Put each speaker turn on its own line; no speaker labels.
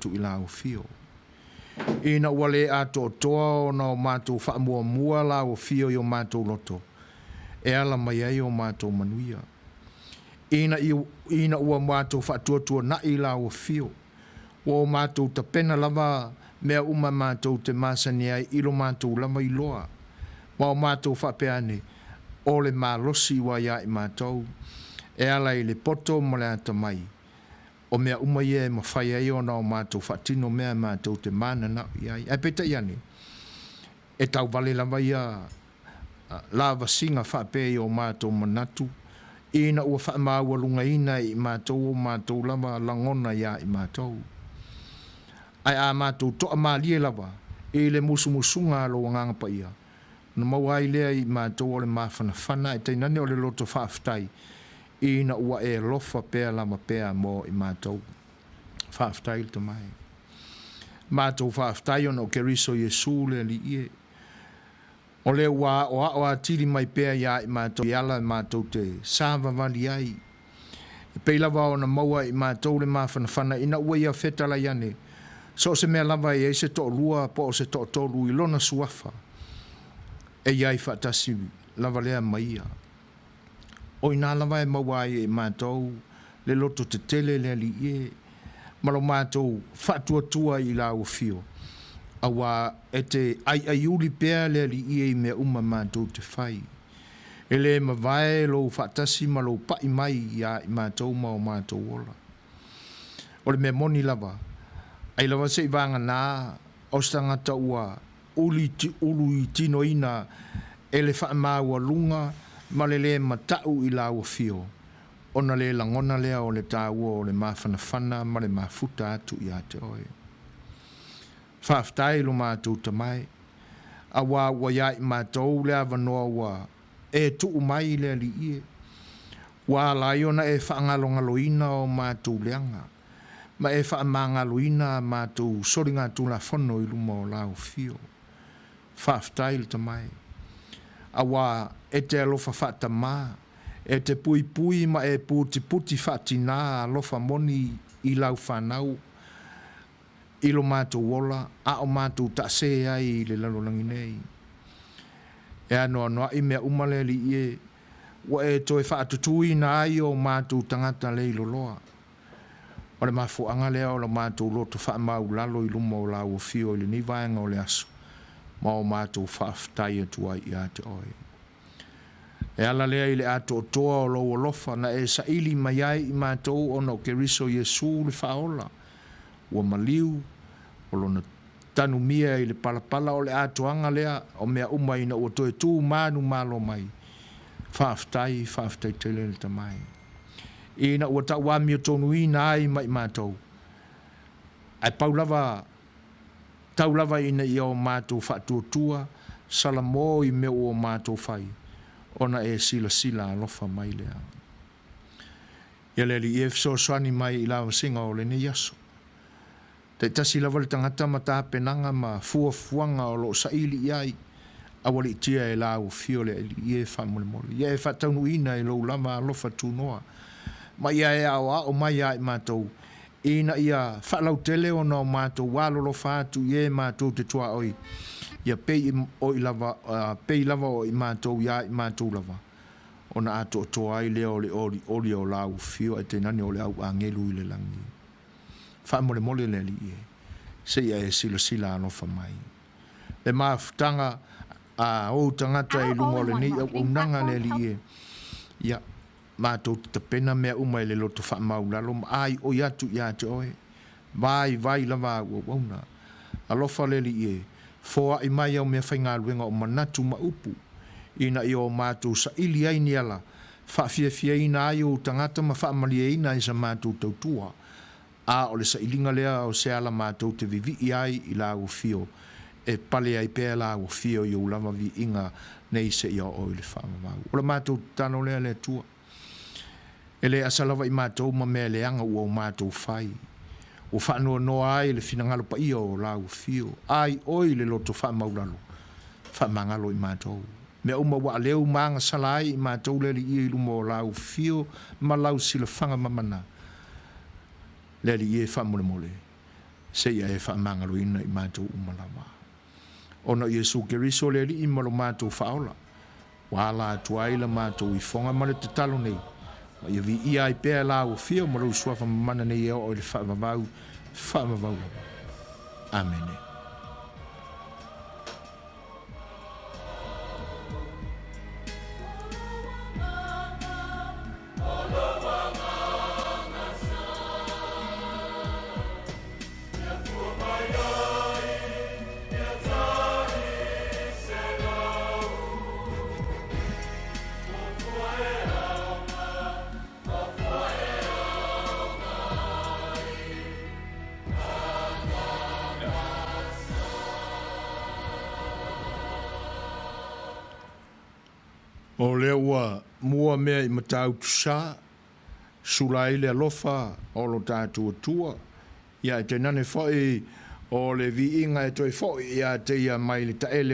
atu i Lau Afio. Ina ua le atoatoa ona o matou faamuamua Lau Afio i o matou loto, e ala mai ai o matou manuia. Ina, ina ua matou faatuatuana'i Lau Afio, ua o matou tapena lava mea uma matou te masani ai i lo matou lava iloa, ma o matou faapea ane, o le malosi ua iā i matou, e ala i le poto ma le atamai, o mea uma ia e mafai ai ona o matou faatino mea matou te mananao i ai. Ae peitai ane, e tauvale lava ia lavasiga faapea i o matou manatu, ina ua faamaualugaina e i matou o matou lava lagona iā i matou. Ae a matou toamalie lava i le musumusuga a Lou Agaga Paia, ona maua ai lea i matou o le mafanafana ae tainane o le loto faafetai, ina ua e alofa pea lava pea mo i matou. Faafetai le Tama e. Matou faafetai ona o Keriso Iesu le Alii e. O lea ua aoao atili mai pea iā i matou i ala e matou te savavali ai. E pei lava ona maua e i matou le mafanafana ina ua ia fetalai ane, so o se mea lava e i ai se toalua po o se toatolu i lona suafa, e i ai faatasi lava lea ma ia. O i ina lava e maua ai e i matou le loto tetele le Alii e, ma lo matou faatuatua i Lau Afio, auā e te aiaiuli pea le Alii e i mea uma matou te fai. E le mavae Lou faatasi ma Lou pa'i mai iā i matou ma o matou ola. O le mea moni lava, ai lava se i vagana o se tagata ua uli uluitinoina e le faamaualuga ma le lē mata'u i Lau Afio, ona le lagona lea o le taua o le mafanafana ma le mafuta atu iā te Oe. Faafetai lo matou Tama e, auā ua iā i matou le avanoa ua e tuu mai le Alii e, ua ala ai ona e faagalogaloina o matou leaga, ma e faamagaloina a matou soligatulafono i luma o Lau Afio. Faafetai le Tama e, auā e te alofa faatamā, e te puipui ma e putiputi faatinā alofa moni i lau fanau i lo matou ola a o matou taasē ai i le lalolagi nei. E anoanoaʻi mea uma le Alii e, ua e toe faatutuina ai o matou tagata leiloloa. O le mafuaaga lea o la matou loto faamaulalo i luma o Lau Afio i lenei vaega o le aso, ma o matou faafetai atu ai iā te Oe. E ala lea i le atoatoa o Lou alofa na e saili mai ai i matou ona o Keriso Iesu le Faaola, ua maliu, o Lona tanumia i le palapala o le atoaga lea o mea uma ina ua toe tu manumalo mai. Faafetai, faafetai tele le Tama e. Ina ua tauamiotonuina ai ma i matou, ae pau lava tau lava ina ia o matou faatuatua salamo i mea ua o matou fai, ona e silasila alofa mai lea. Ia le Alii e fesoasoani mai i lavasiga o lenei aso. Taitasi lava le tagata ma tapenaga ma fuafuaga o lo o saili i ai, aualiitia e Lau Afio le Alii e faamolemole. Ia e faataunuuina i Lou lava alofa tunoa, ma ia e aoao mai ia i matou, ina ia faalautele ona o matou alolofa atu i e matou te tuaoi, ia pei o i lava, pei lava o i matou iā i matou lava, ona atoatoa ai lea o le olioli o Lau Afio ae tainane o le au agelu i le lagi. Faamolemole le Alii e, seia e silasila alofa mai. Le mafutaga a ou tagata i luga o lenei auaunaga le Alii e, ia, matou te tapena mea uma i le loto faamaulalo ma aioi atu ia te Oe, vaivai lava au auauna. Alofa le Alii e, foai mai au meafaigaluega o manatu ma upu, ina ia o matou saili ai ni ala faafiafiaina ai ou tagata ma faamalieina ai sa matou tautua, a o le sailiga lea o se ala matou te vivii ai i Lāu Afio, e pale ai pea Lāu Afio i ou lava viiga nei seia oo i le faavavau. O le matou tatalo lea le Atua. E le asa lava i matou ma mea leaga ua o matou fai, ua faanoanoa ai le finagalo paia o Lāu Afio, a i Oe le loto faamaulalo, faamagalo i matou. Mea uma ua aleu ma agasala ai i matou le Alii i luma o Lau Afio ma Lau silafaga mamana. Le Alii e, faamolemole, Seia e faamagaloina i matou uma lava. Ona o Iesu Keriso le Alii ma lo matou Faaola, ua ala atu ai la matou ifoga ma le tatalo nei, ma ia viia ai pea e la ua fio ma lou Suafa mamana nei e oo i le faavavau, faavavau lava. Amene. O lea ua mua mea i Matautu-sa, sula ai le alofa o lo tatou Atua, ia ae tainane foi o le viiga e toe foi ia te ia mai le taele.